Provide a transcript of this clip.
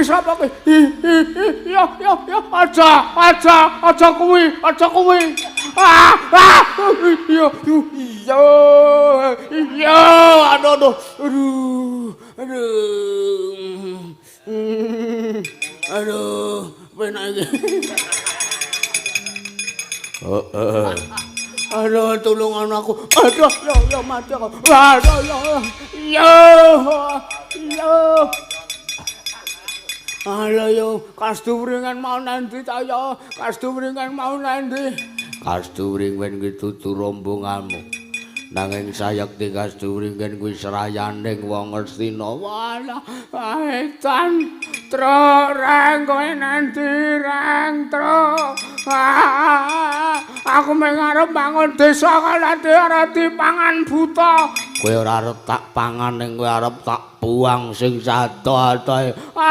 sapa kuwi? Ya ya ya aja aja aja kuwi, aja kuwi. Ah ah iya iya iya aduh aduh aduh aduh. Aduh, penak iki. Heeh. Aduh, tulungan aku. Aduh, ya ya mati aku. Aduh, ya ya. Ya. Aduh, yo, Kastuwringen mau nanti ta ya? Kastuwringen mau nanti? Kastuwringen ki dudu rombonganmu. Nanging sayekti Kastuwringen kuwi serayaning wong Ngastina. Walah, edan. Tru reng kowe nanti reng tru. Ah, aku mung arep bangun desa kok ora dipangan buta. Kowe ora arep tak pangan ning kowe arep tak buang sing sado-adohe.